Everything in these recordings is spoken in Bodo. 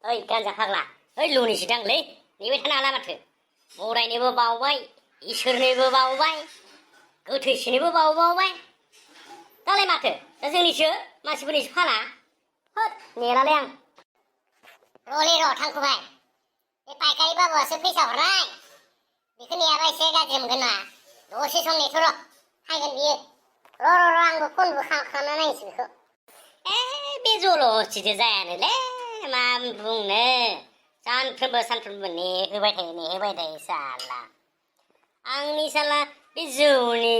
ओइ गान्जा फाग्ला ओइ लुनिसो दांलै नेबाय थानो हाला माथो बरायनोबो बावबाय इसोरनोबो बावबाय गोथैसोनोबो बावबावबाय दालाय माथो दा जोंनिसो मानसिफोरनिसो फाला होद नेलालै आं र'लै र' थांखुबाय बे पायकारि बाबुआसो फैसा हरनाय बेखौ नेयाबा एसे गाज्रि मोनगोन ना दसे सम नेथ' र' फैगोन बियो र' आंबो फनबो खालामना नायनोसै बेखौ बे जल'हरसिदो जायानोलै मा बुंनो सानफ्रोमबो नेहोबाय थायो साला आंनि साला बे जौनि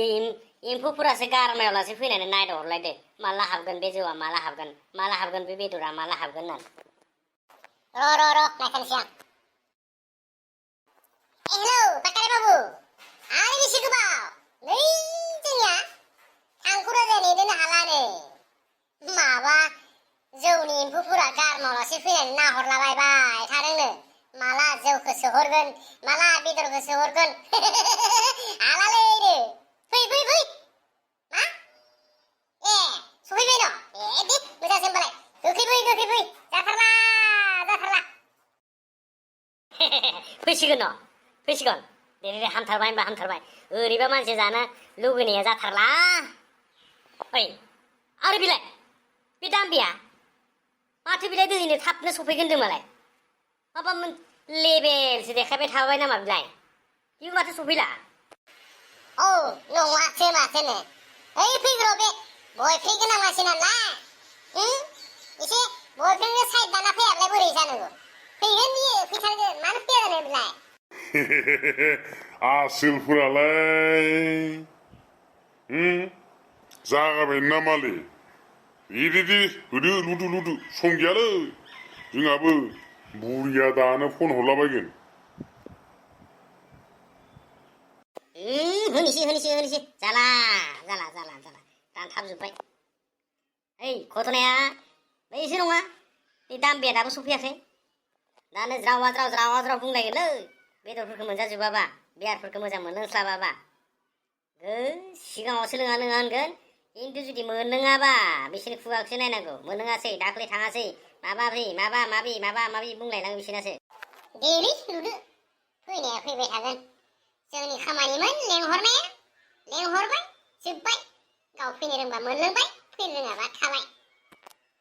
एम्फौफोरासो गारमायावलासो फैनानै नायदावहरलायदो माला हाबगोन बे जौआ माला हाबगोन बे बेदरा माला हाबगोन होननानै र' नायखानोसै आं हेलौ पायकारि बाबु आरो बेसे गोबाव नै जोंनिया आंखौ राजा नेदोनो हालानो माबा जौनि एम्फौफोरा गारमायावलासो फैनानै नाहरलाबायबाय थादोंनो माला जौखौ सोहरगोन माला बेदरखौ सोहरगोन हालालै फै मा ए सफैबाय न' ए दे मोजांसो होनबालाय गोखै फै जाथारला फैसिगोन दे हामथारबाय होनबा हामथारबाय ओरैबा मानसि जानो लुगैनाया जाथारला ओइ आरो बिलाय बे दामबिया माथो बिलाय दिनैनो थाबनो सफैगोन होनदों मालाय माबा लेबेलसो देखायबाय थाबाय नामा बिलाय बियो माथो सफैला औ नङासो माथोनो ओइ फैग्र' बे बयफ्रेन्ड गोनां मानसि नालाय एसे बयफ्रेन्डनो साइड दाना फैयाब्लाय बोरै जानांगौ फैगोन बियो फैथारगोन मानो फैया जानो बिलाय आसोलफोरालाय जागाबाय नामालै दे होदो लुदु सम गैयालै जोंहाबो बुरिया दानो फन हरलाबायगोन होनोसै जाला दानथाबजोब्बाय ओइ घटनाया बैसो नङा बे दामबिया दाबो सफैयाखै दानो ज्राव बुंलायगोनलै बेदरफोरखौ मोनजाजोबाबा बियारफोरखौ मोजां मोनलोंस्लाबाबा सिगाङावसो लोङा होनगोन खिन्थु जुदि मोनलोङाबा बिसोरनि खुगाखौसो नायनांगौ मोनलोङासै दाख्लै थाङासै माबा माबि बुंलायनांगौ बिसोरनासो देलै लुदो फैनाया फैबाय थागोन जोंनि खामानिमोन लेंहरबाय जोब्बाय गाव फैनो रोंबा मोनलोंबाय फैनो रोङाबा थाबाय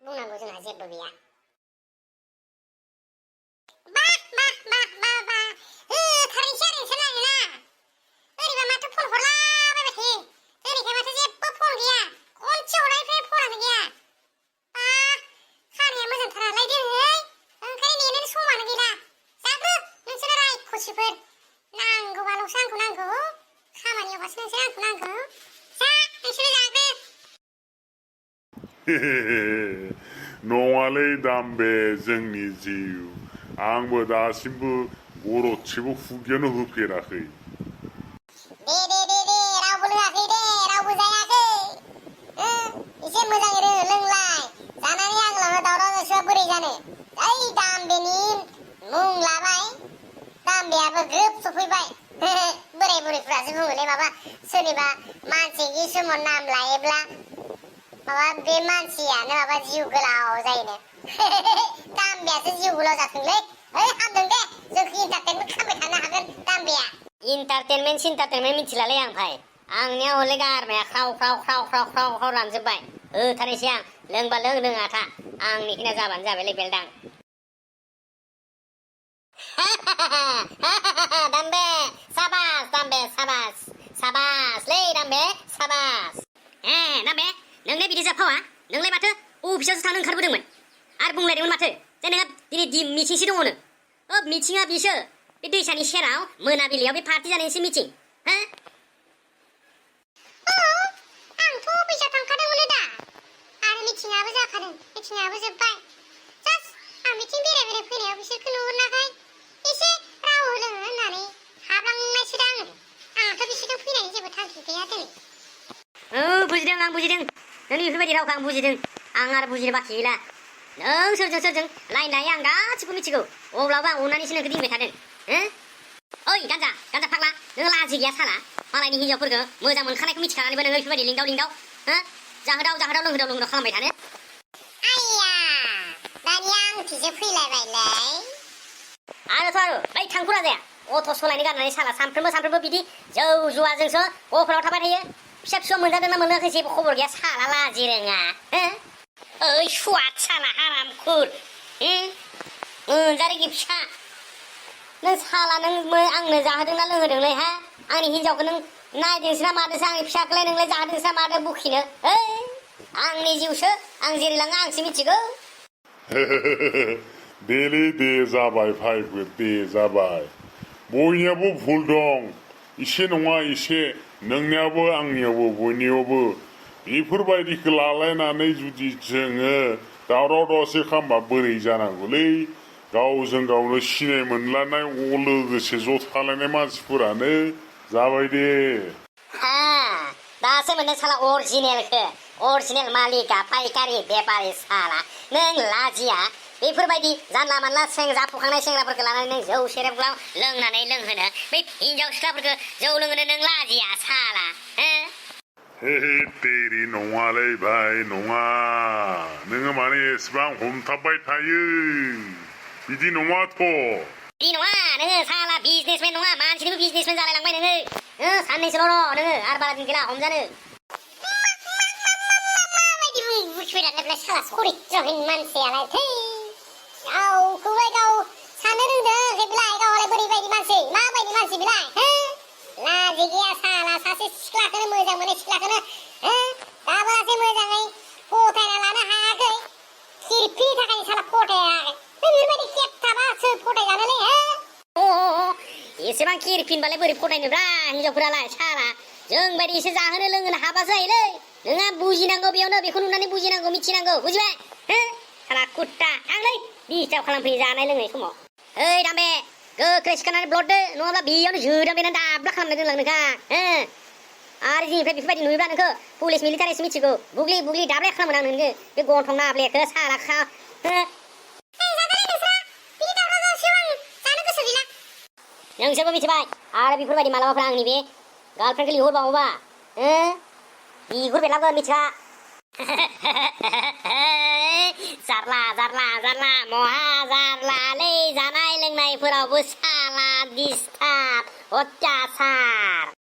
बुंनांगौ जोंहा जेबो गैया थारैनोसै आरो नोंसोर आरोना ओरैबा माथो फन हरलाबायबाय थायो जोंनिखाय माथो जेबो फन गैया खनसे हरनायनिफ्राय फनानो गैया खानाया मोजांथार नालाय दिनै ओंखायनो नेनोनो समानो गैला जाग्रो नोंसोर रायख'सिफोर नांगौबाल'सो आंखौ नांगौ खामानियावबासो नोंसोर आंखौ नांगौ जा नोंसोर जाग्रो नङालै दामबे जोंनि जिउ आंबो दासिमबो गरदसेबो खुगायावनो होफेराखै दे रावबो लोङाखै दे रावबो जायाखै एसे मोजाङै लोंलाय जानानै आंलावनो दावराव दावसिया बोरै जानो ओइ दामबेनि मुं लाबाय दामबेयाबो ग्रोब सफैबाय बोराय बुरैफ्रासो बुङोलै माबा सोरनिबा मानसि किसुमान नाम लायोब्ला माबा बे मानसियानो माबा जिउ गोलाव जायोनो दामबेयासो जिउ गोलाव जाथोंलै हामदों दे जोंखौ इन्टारटेनमेन्ट खालामबाय थानो हागोन दामबेया इन्टारटेनमेन्ट मिथिलालै आं भाइ आंनिया हले गारमाया ख्राव रानजोब्बाय होथारनोसै आं लोंबा लोङा था आंनि खिना जाबानो जाबायलै बेलदां दामबे साबास लै दामबे साबास दामबे नोंलाय बिदि जाफावा नोंलाय माथो अफिसावसो थांनो ओंखारबोदोंमोन आरो बुंलायदोंमोन माथो जे नोंहा दिनै मिथिंसो दङनो मिथिङा बिसो बे दैसानि सेराव मोनाबिलियाव बे पार्टि जानायनिसो मिथिं आंथ' अफिसाव थांखादोंमोन दा आरो मिथिङाबो जाखादों मिथिङाबो जोब्बाय जास्ट आं मिथिं बेराय फैनायाव बिसोरखौ नुहुरनायखाय एसे राव लोङो होननानै हाबलांनायसो दा आंथ' बिसोरजों फैनायनि जेबो थांखि गैया दिनै बुजिदों आं बुजिदों नोंनि बेफोरबायदि रावखौ आं बुजिदों आं आरो बुजिनो बाखि गैला नों सोरजों लाइन लायो आं गासिबो मिथिगौ अब्लाबो आं अननानैसो नोंखौ दिनबाय थादों ओइ गान्जा फाग्ला नों लाजि गैया साला मालायनि हिन्जावफोरखौ मोजां मोनखानायखौ मिथिखानानैबो नोङो बेफोरबायदि लिंदाव जाहोदाव लोंहोदाव खालामबाय थानो आइया दानिया आंखौसो फैलायबायलै आरो बै थांखुरा जाया अथ' सलायनो गारनानै साला सानफ्रोमबो बिदि जौ जुवाजोंसो गफोराव थाबाय थायो फिसा फिसौ मोनजादोंना मोनाखै जेबो खबर गैया साला लाजि रोङा ओइ सुवाद साला हारामखुर मोनजारिगि फिसा नों साला नों आंनो जाहोदोंना लोंहोदोंलै हा आंनि हिनजावखौ नों नायदोंसो ना मादोंसो आंनि फिसाखौलाय नोंलाय जाहोदोंसो ना मादों बुखिनो आंनि जिउसो आं जेरै लाङो आंसो मिथिगौ देलै दे जाबाय भाइबो दे जाबाय बयनियाबो भुल दं एसे नङा एसे नोंनियाबो आंनियावबो बयनियावबो बेफोरबायदिखौ लालायनानै जुदि जोङो दावराव दावसि खालामबा बोरै जानांगौलै गावजों गावनो सिनाय मोनलायनाय लोगोसे ज' थालायनाय मानसिफोरानो जाबाय दे दासो मोनदों साला अरिजिनेल मालिका पाइकारि बेपारि साला नों लाजिया बेफोरबायदि जानला मानला जाफुखांनाय सेंग्राफोरखौ लानानै नों जौ सेरेब लोंनानै लोंहोनो बै हिनजाव सिख्लाफोरखौ जौ लोंहोनो नों लाजिया साला हे तेरि नङालै भाइ नङा नोङो माने एसेबां हमथाबबाय थायो बिदि नङाथ' बिदि नङा नोङो साला बिजनेसमेन नङा मानसिनिबो बिजनेसमेन जालायलांबाय नोङो साननैसोल' नोङो आरो बारा दिन गैला हमजानो माबायदि बुखिबाय साला सरित्रहীन मानसियालाय थै गावखौलाय गाव साननो रोंदों बेलाय गावलाय बोरैबायदि मानसि माबायदि मानसि बेलाय लाजि गैया साला सासे सिख्लाखौनो मोजां मोनो सिख्लाखौनो दाबोलासो मोजाङै फथायना लानो हायाखै खिरफिनि थाखाय साला फथायाखै बेफोरबायदि केपटाबा सोर फथायजानोलै एसेबां किरफिनबालाय बोरै फथायनोब्रा हिनजावफोरालाय साला जोंबायदि एसे जाहोनो लोंहोनो हाबासो जायोलै नोंहा बुजिनांगौ बेयावनो बेखौ नुनानै बुजिनांगौ मिथिनांगौ बुजिबाय साला कुत्ता थांलै डिस्टार्ब खालामफैयो जानाय लोंनाय समाव ओइ दामबे गोख्रै सिखारनानै ब्लड नङाब्ला बेयावनो जोदामबेनानै दाब्ला खालामना दोनलांनोखा आरो जोंनिफ्राय बेफोरबायदि नुयोब्ला नोंखौ पुलिस मिलिटारिसो मिथिगौ बुग्लि दाब्ले खालामो आं नोंखौ बे गन्थं नाब्लेखौ साला नोंसोरबो मिथिबाय आरो बेफोरबायदि मालाबाफोर आंनि बे गार्लफ्रेन्डखौ लिंहरबावोबा बिगुर बेरलागोन मिथिया जारला महा जारलालै जानाय लोंनायफोरावबो साला डिस्टार्ब अत्याचार